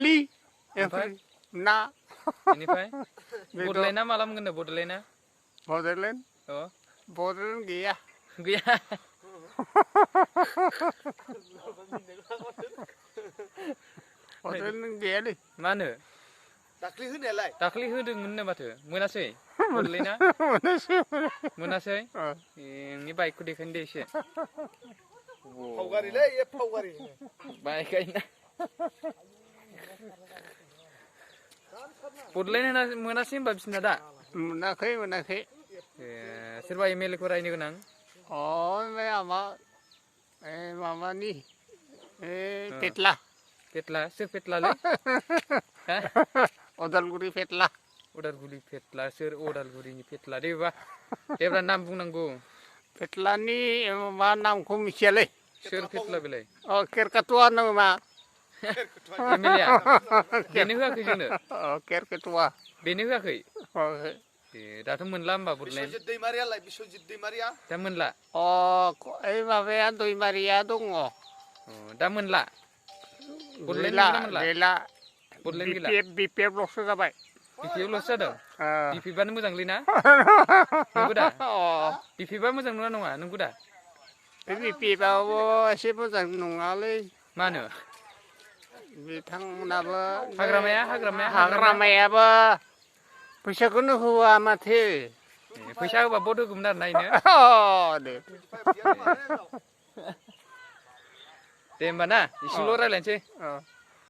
लि ओमफ्राय ना बेनिफ्राय बड'लेण्डआ माला मोनगोन बड'लेण्डआ बड'लेण्ड अ बड'लेण्ड गैया गैया बड'लेण्ड गैयालै मा होनो दाख्लै होनायालाय दाख्लै होदोंमोननो माथो मोनासै बड'लेण्डआ मोनासै नोंनि बाइकखौ देखायनो दे एसे फावगारिलै फावगारि बाइकआनो बड'लेण्ड मोनासै होनबा बिसोरना दा मोनाखै सोरबा MLA खौ रायनो गोनां अ माबानि पेटला सोर पेटलालै अदालगुरि पेटला उदालगुरि पेटला सोर उदालगुरिनि पेटला दे देब्रा नाम बुंनांगौ पेटलानि मा नामखौ मिथियालै सोर पेटला बेलाय अ केरकाटुवा नामा MLA आ बेनो होआखै जोंनो केरकाटुवा बेनो होआखै दाथ' मोनला होमबा बड'लेण्ड बिश्वजित दैमारियालाय बिश्वजित दैमारिया दा मोनला अ ओइ माबाया दैमारिया दङ दा मोनला बड'लेण्ड गैला बड'लेण्ड गैला BPF ल'सो जाबाय BPF ल'सो जादों BPF-आनो मोजांलै ना नंगौ दा BPF-आ मोजां नङा नङा नंगौ दा BPF-आबो एसे मोजां नङालै मा होनो बिथांमोनाबो हाग्रामायाबो फैसाखौनो होआ माथो फैसा होबा भट होगौमोन आरो नायनो दे होमबा ना इसेल' रायज्लायनोसै